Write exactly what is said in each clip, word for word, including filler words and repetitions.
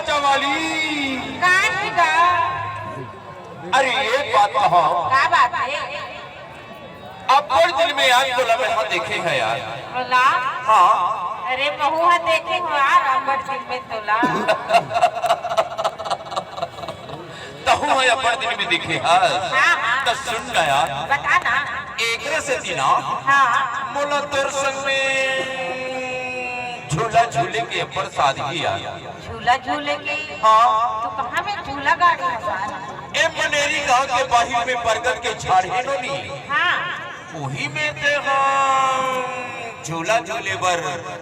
चवाली। का हे गा? अरे, एक बात कहो। का बात हे? अब्बड़ दिन में आज तोला मैं हा देखे हँव यार। बोला। हाँ। अरे, महूँ हा देखे हँव यार, अब्बड़ दिन में तोला। तहूँ हा अब्बड़ दिन में देखे हस। हाँ, हाँ। त सुन ना यार। बता ना। एकरे सेती ना। हाँ। मोला तोर संग में झूला झूले के अब्बड़ साध हे यार। झूला झूले के? हाँ। त कहाँ में झूला गाड़े हस? ए मनेरी गाँव के बाहिर में बरगद के झाड़ हे नोनी। हाँ। उही में ते हा झूला झूले बर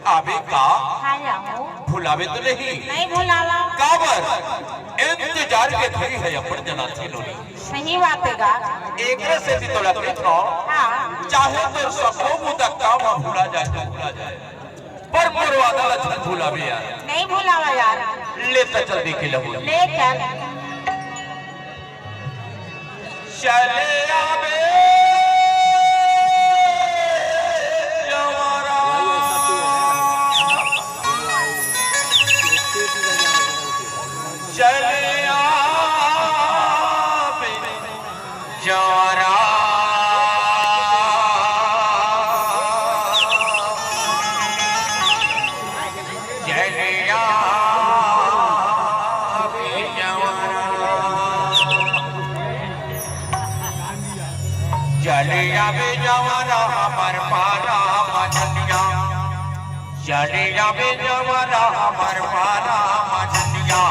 आबे का? हाँ, आबो। भुलाबे तो नहीं? नहीं भुलावँव। काबर? इंतजार के धरी हँव अपन जनाथे नोनी। सही बात हे गा। एकरे सेती तोला कहिथँव। हाँ। चाहे तोर सबो बुता काम ह भुला जाए तो भुला जाए। पर मोर वादा ला झन भुलाबे यार। नहीं भुलावँव यार। ले त चल देखे लहू। ले चल। चले आबे जवारा। चले आबे जवारा। चले आबे जवारा। चले आबे जवारा हमर पारा मदनिया। चले आबे जवारा हमर पारा मदनिया।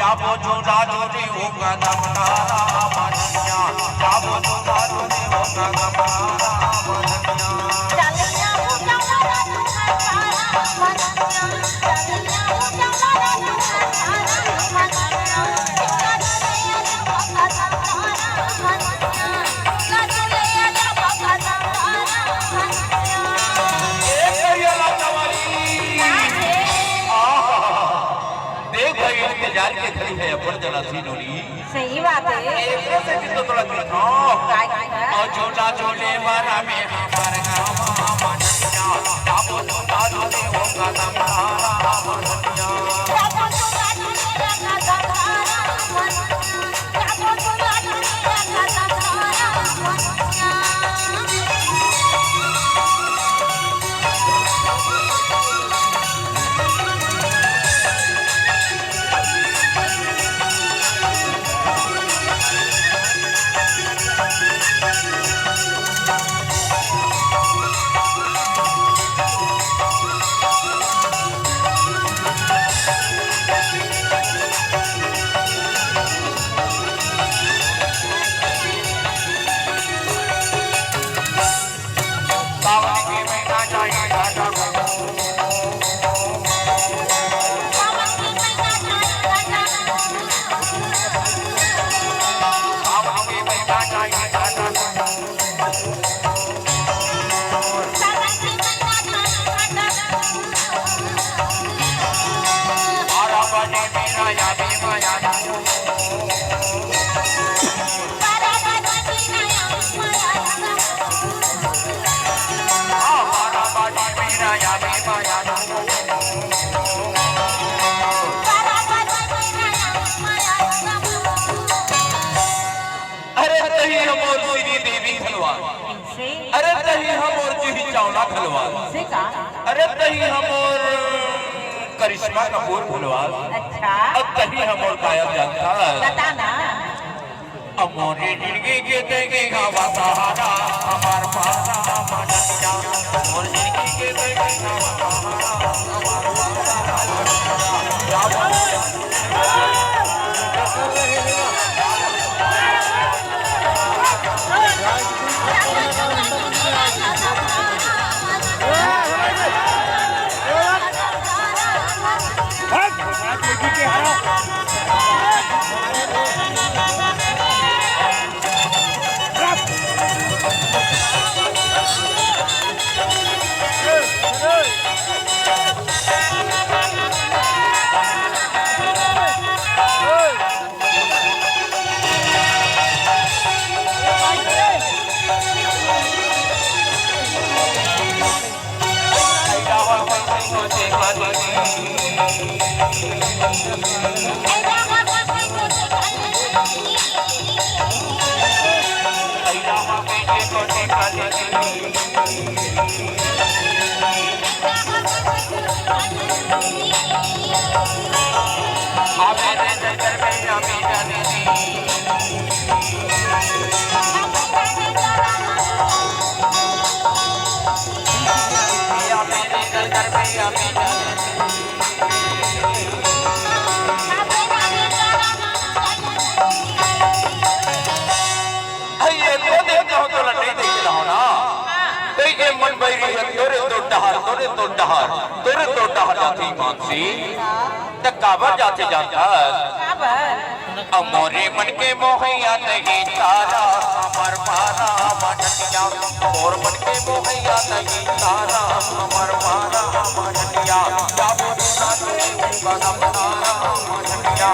जाबो झूला झूले ओ कदम तारा मदनिया। जाबो झूला झूले ओ कदम तारा मदनिया। ए भैया लाता वाली। आहा। देख भाई, इंतजार के खड़ी है अपन जनासी नोनी। सही बात हे। एकरे सेती तो तोला कहिथँव। काय कहिथँव? अउ झूला झूले बर में हमर गाँव मनिया, जाबो झूला झूले ओ कदम तारा मनिया। जाबो झूला झूले ओ कदम तारा मनिया, जाबो झूला झूले ओ कदम तारा मनिया। अरे तही हमर श्रीदेवी खलवार। से? अरे तही हमर जूही चावला खलवार। से का? अरे तही हमर करिश्मा कपूर खलवार। अच्छा। अब तही हमर काया जानता। बता ना। अब मोरे जिंदगी के तेंगे गावा सहारा, हमार पारा मदनिया। मोर जिंदगी के तेंगे गावा सहारा, हमार पारा मदनिया। अरे, ये तो देख रहा हूँ, तोला नहीं देख रहा हूँ ना। कई के मन बैरी है, तोरे तो डहर, तोरे तो डहर, तोरे तो डहर जाथे मानसी। त काबर जाथे जानथस? काबर? अ मोरे मन के मोहैया नहीं तारा, हमर पारा मटकिया। मोर मन के मोहैया नहीं तारा, हमर पारा मटकिया। जाबो रे नाचे, बदम तारा मटकिया।